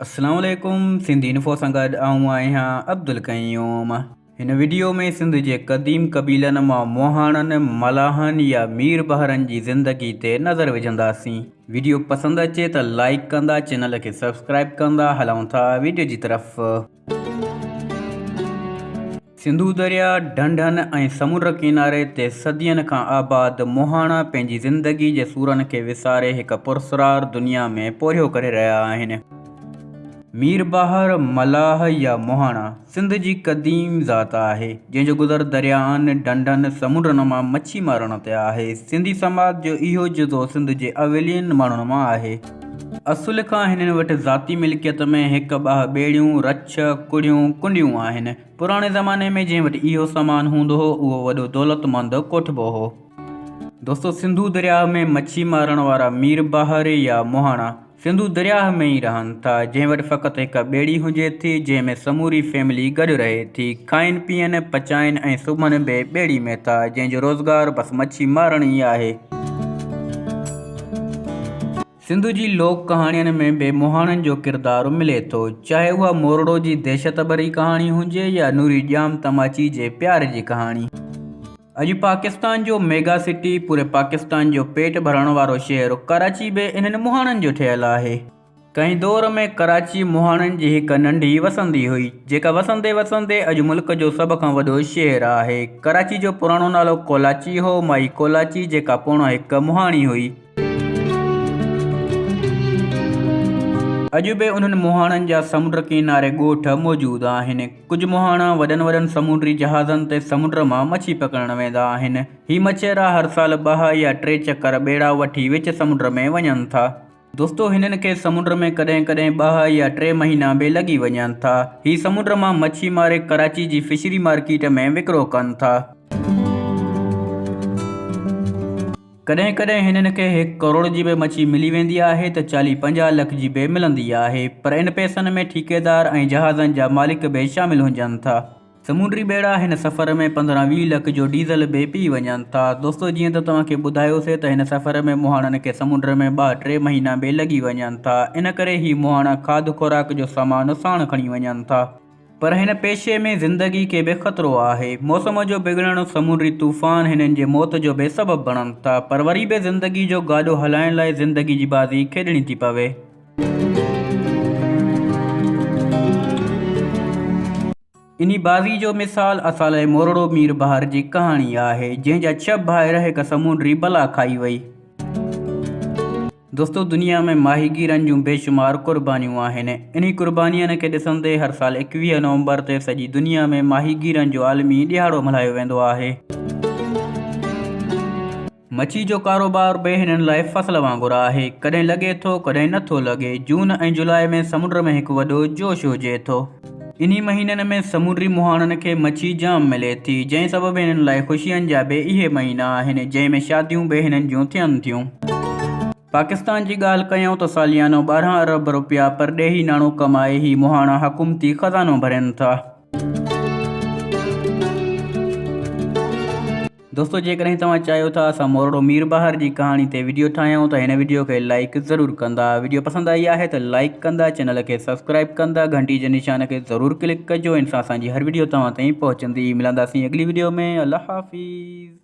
اسلام عليڪم سنڌي انفو سان گڏ آئون آهيان عبدالقيوم هن وڊيو ۾ سنڌ جي قديم قبيلن مان مهاڻن، ملاحن يا مير بحرن جي زندگي تي نظر وجهنداسين. وڊيو پسند اچي ته لائيڪ ڪندا چينل کي سبسڪرائيب ڪندا هلون ٿا وڊيو جي طرف. سنڌو درياء، ڍنڍن ۽ سمنڊ ڪناري تي صدين کان آباد مهاڻا پنهنجي زندگي جي سورن کي وساري هڪ پراسرار دنيا ۾ پورهيو ڪري رهيا آهن. مير بحر، ملاح يا مهاڻا سنڌ جي قديم ذات آهي، جنهن جو گذر درياهن، ڍنڍن، سمنڊن مان مڇي مارڻ تي آهي. سنڌي سماج جو اهو جزو سنڌ جي اولين ماڻهن مان آهي. اصل کان هنن وٽ ذاتي ملڪيت ۾ هڪ ٻه ٻيڙيون، رڇ، ڪڙهيون، ڪنڊيون آهن. پراڻي زماني ۾ جنهن وٽ اهو سامان هوندو هو اهو وڏو دولتمند ڪوٺبو هو. دوستو سنڌو درياهه ۾ مڇي مارڻ وارا مير بحر يا مهاڻا سنڌو درياهه ۾ ئي رهن ٿا جنهن وٽ فقط هڪ ٻيڙي هجي ٿي جنهن ۾ سموري فيملي گڏ رهي ٿي کائن پيئن پچائن ۽ سمهن به ٻيڙي ۾ ٿا جنهن جو روزگار بس مڇي مارڻ ئي آهي. سنڌ جي لوڪ ڪهاڻين ۾ به مهاڻن جو ڪردار ملي ٿو، چاهي اها مورڙو جي دهشت ڀري ڪهاڻي هجي يا نوري ڄام تماچي جي پيار جي ڪهاڻي. اڄ پاڪستان جو ميگا سٽي، پوري پاڪستان جو پيٽ ڀرڻ وارو شهر ڪراچي به انهن مهاڻن جو ٺهيل آهي. ڪنهن دور ۾ ڪراچي مهاڻن جي هڪ ننڍي وسندي هئي، جيڪا وسندي وسندي اڄ ملڪ جو سڀ کان وڏو شهر آهي. ڪراچي جو پراڻو نالو ڪولاچي هو، مائي ڪولاچي جيڪا پوڻو هڪ مهاڻي هئي. اڄ به انهن مهاڻن جا سمنڊ ڪناري ڳوٺ موجود آهن. ڪجهه مهاڻا وڏن وڏن سمنڊي جهازن تي سمنڊ مان مڇي پڪڙڻ ويندا آهن. هي مڇيرا هر سال ٻه يا ٽي چڪر ٻيڙا وٺي وچ سمنڊ ۾ وڃن ٿا. دوستو هنن کي سمنڊ ۾ ڪڏهن ڪڏهن ٻه يا ٽي مهينا به لڳي وڃن ٿا. هي سمنڊ مان مڇي ماري ڪراچي جي فشري مارڪيٽ ۾ وڪرو ڪن ٿا. ڪڏهن ڪڏهن هنن کي هڪ ڪروڙ جي به مڇي ملي ويندي آهي ته چاليهه 50 لک جي به ملندي آهي پر ان پئسن ۾ ٺيڪيدار ۽ جهازن جا مالڪ به شامل هجن ٿا. سمونڊي ٻيڙا هن سفر ۾ 15 20 لک جو ڊيزل به پي وڃن ٿا. دوستو جيئن ته توهان کي ٻڌايوسي ته هن سفر ۾ مهاڻن کي سمنڊ ۾ ٻه ٽي مهينا به لڳي وڃن ٿا ان ڪري هي مهاڻا کاڌ خوراڪ جو سامان ساڻ کڻي وڃن ٿا. پر هن پيشي ۾ زندگي کي به خطرو آهي. موسم جو بگڙڻ، سمونڊي طوفان هنن جي موت جو به سبب بڻن ٿا، پر وري به زندگي جو گاڏو هلائڻ لاء زندگي جي بازي کيڏڻي ٿي پوي. انهي بازي جو مثال اسان لاء مورڙو مير بحر جي ڪهاڻي آهي، جنهن جا ڇهه ڀائر هڪ سمونڊي بلا کائي وئي. دوستو دنيا ۾ ماهيگيرن جون بيشمار قربانيون آهن. انهي قربانين کي ڏسندي هر سال 21 نومبر تي سڄي دنيا ۾ ماهيگيرن جو عالمي ڏهاڙو ملهايو ويندو آهي. مڇي جو ڪاروبار به هنن لاء فصل وانگر آهي، ڪڏهن لڳي ٿو ڪڏهن نٿو لڳي. جون ۽ جولاء ۾ سمنڊ ۾ هڪ وڏو جوش هجي ٿو. انهي مهينن ۾ سمونڊي مهاڻن کي مڇي جام ملي ٿي، جنهن سبب هنن لاء خوشين جا به اهي مهينا آهن، جنهن ۾ شاديون به هنن جون ٿين ٿيون. پاڪستان جي ڳالهه ڪيون ته ساليانو 12 ارب رپيا پرڏيهي ناڻو ڪمائي هي مهاڻا حڪومتي خزانو ڀرين ٿا. دوستو جيڪڏهن توهان چاهيو ٿا اسان مورڙو مير بحر جي ڪهاڻي تي وڊيو ٺاهيون ته هن وڊيو کي لائيڪ ضرور ڪندا وڊيو پسند آئي آهي ته لائيڪ ڪندا چينل کي سبسڪرائيب ڪندا گهنٽي جي نشان کي ضرور ڪلڪ ڪجو ان سان اسان جي هر وڊيو توهان تائين پهچندي ملنداسين اڳلي وڊيو ۾ الله حافظ.